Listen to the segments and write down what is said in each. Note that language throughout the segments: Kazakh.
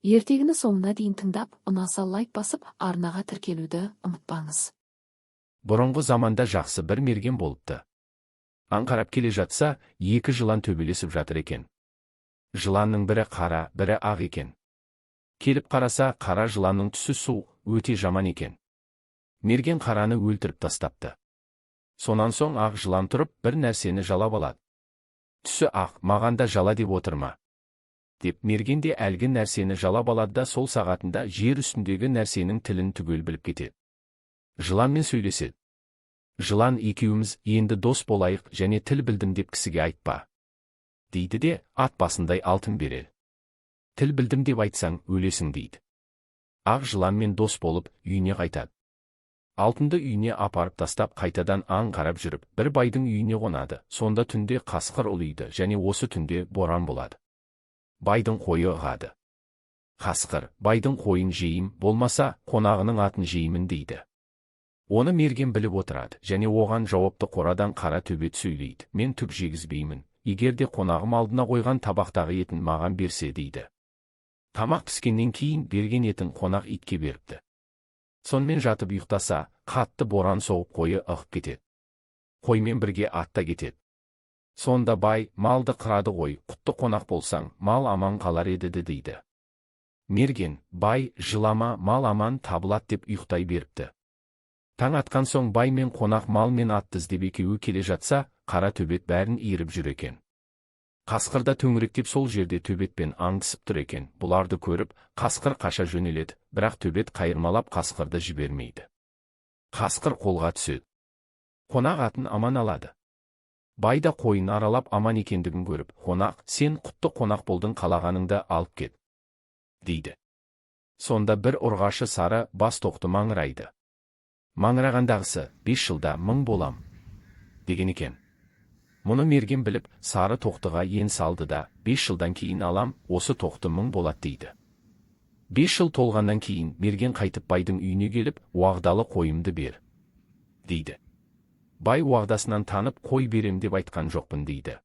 Ертегіні соңына дейін тыңдап, ұнаса лайк басып, арнаға тіркелуді ұмытпаңыз. Бұрынғы заманда жақсы бір мерген болыпты. Аң қарап келе жатса, екі жылан төбелесіп жатыр екен. Жыланның бірі қара, бірі ақ екен. Келіп қараса, қара жыланның түсі суық, өте жаман екен. Мерген қараны өлтіріп тастапты. Сонан соң ақ жылан тұрып, бір нәрсені жалап алады. Түсі ақ, маған да жала деп отырма, деп мерген де әлгі нәрсені жалап алады да, сол сағатында жер үстіндегі нәрсенің тілін түгел біліп кетеді. Жыланмен сөйлеседі. Жылан: «Екеуміз енді дос болайық және тіл білдім деп кісіге айтпа», – дейді де, ат басындай алтын береді. «Тіл білдім деп айтсаң, өлесің», – дейді. Ақ жыланмен дос болып, үйіне қайтады. Алтынды үйіне апарып тастап, қайтадан аң қарап жүріп, бір байдың үйіне қонады. Сонда түнде қасқыр ұлиды және осы түнде боран болады. Байдың қойы ығады. Қасқыр: «Байдың қойын жейім, болмаса, қонағының атын жеймін», – дейді. Оны мерген біліп отырады және оған жауапты қорадан қара төбет сөйлейді: «Мен түк жегізбеймін, егер де қонағым алдына қойған табақтағы етін маған берсе», – дейді. Тамақ піскеннен кейін берген етін қонақ итке беріпті. Сонымен жатып ұйықтаса, қатты боран соғып, қойы ығып кетеді. Қоймен бірге ат та кетеді. Сонда бай: «Малды қырады ғой, құтты қонақ болсаң, мал аман қалар еді», – дейді. Мерген: «Бай, жылама, мал аман табылады», – деп ұйықтай беріпті. Таң атқан соң бай мен қонақ мал мен атты іздеп екеуі келе жатса, қара төбет бәрін иіріп жүр екен. Қасқыр да төңіректеп сол жерде төбетпен аңдысып тұр екен. Бұларды көріп, қасқыр қаша жөнеледі, бірақ төбет қайырмалап қасқырды жібермейді. Қасқыр қолға түседі. Қонақ атын аман алады. Бай да қойын аралап, аман екендігін көріп: «Қонақ, сен құтты қонақ болдың, қалағаныңды алып кет», – дейді. Сонда бір ұрғашы сары бас тоқты маңырайды. Маңырағандағысы: «5 жылда 1000 болам», – деген екен. Мұны мерген біліп, сары тоқтыға ен салды да: «5 жылдан кейін алам, осы тоқты, 1000 болады», – дейді. 5 жыл толғаннан кейін мерген қайтып байдың үйіне келіп: «Уағдалы қойымды бер», – дейді. Бай уағдасынан танып: «Қой берем деп айтқан жоқпын», – дейді.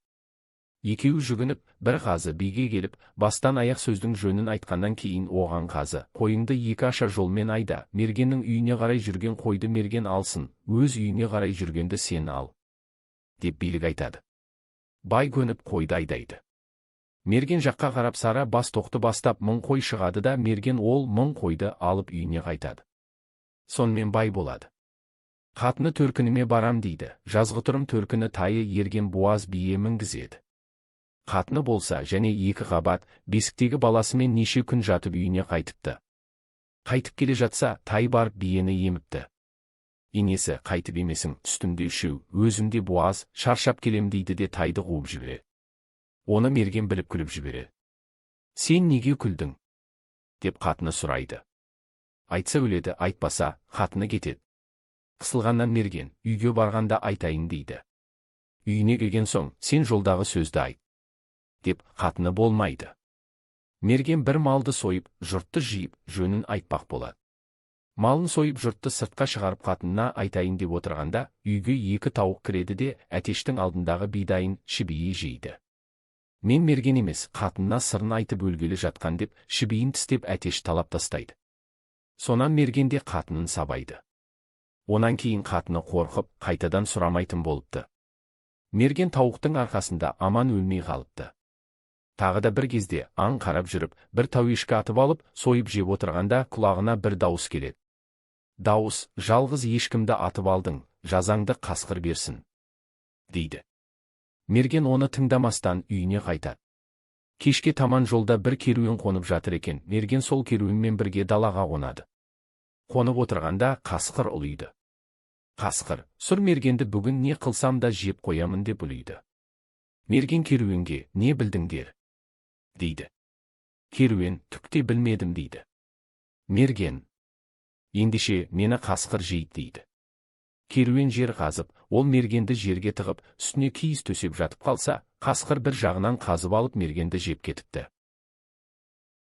Екеуі жүгініп, бір қазы биге келіп, бастан аяқ сөздің жөнін айтқаннан кейін оған қазы: «Қойыңды екі аша жолмен айда, мергеннің үйіне қарай жүрген қойды мерген алсын, өз үйіне қарай жүргенді сен ал», – деп билік айтады. Бай көніп, қойды айдайды. Мерген жаққа қарап сары бас тоқты бастап 1000 қой шығады да, мерген ол 1000 қойды алып үйіне қайтады. Сонымен бай болады. Қатыны: «Төркініме барам», – дейді. Жазғытұрым төркіні тайы ерген буаз бие мінгізеді. Қатыны болса, және екі қабат бесіктегі баласымен неше күн жатып үйіне қайтыпты. Қайтып келе жатса, тай барып биені еміпті. «Енесі, қайтып емесің, үстімде үшеу, өзім де буаз, шаршап келем», – дейді де, тайды қуып жібереді. Оны мерген біліп, күліп жібереді. «Сен неге күлдің?» – деп қатыны сұрайды. Айтса, өледі, айтпаса, қатыны кетеді. Қысылғаннан мерген: «Үйге барғанда айтайын», – дейді. Үйіне келген соң: «Сен жолдағы сөзді айт», – деп, қатыны болмайды. Мерген бір малды сойып, жұртты жиып, жөнін айтпақ болады. Малын сойып, жұртты сыртқа шығарып, қатынына айтайын деп отырғанда, үйге екі тауық кіреді де, әтештің алдындағы бидайын шібиі жейді. «Мен мерген емес, қатынына сырын айтып өлгелі жатқан», – деп, шібиін тістеп, әтеш талап тастайды. Сонан мерген де қатынын сабайды. Онан кейін қатыны қорқып, қайтадан сұрамайтын болыпты. Мерген тауықтың арқасында аман өлмей қалыпты. Тағы да бір кезде аң қарап жүріп, бір тау ешкі атып алып, сойып жеп отырғанда, құлағына бір дауыс келеді. Дауыс: «Жалғыз ешкімді атып алдың, жазаңды қасқыр берсін», – дейді. Мерген оны тыңдамастан үйіне қайтады. Кешке таман жолда бір керуен қонып жатыр екен. Мерген сол керуенмен бірге далаға қонады. Қонып отырғанда қасқыр ұлиды. Қасқыр: «Сұр мергенді бүгін не қылсам да жеп қоямын», – деп ұлиды. Мерген керуенге: «Не білдіңдер?» – дейді. Керуен: «Түк те білмедім», – дейді. Мерген: «Ендеше мені қасқыр жейді», – дейді. Керуен жер қазып, ол мергенді жерге тығып, үстіне киіз төсеп жатып қалса, қасқыр бір жағынан қазып алып, мергенді жеп кетіпті.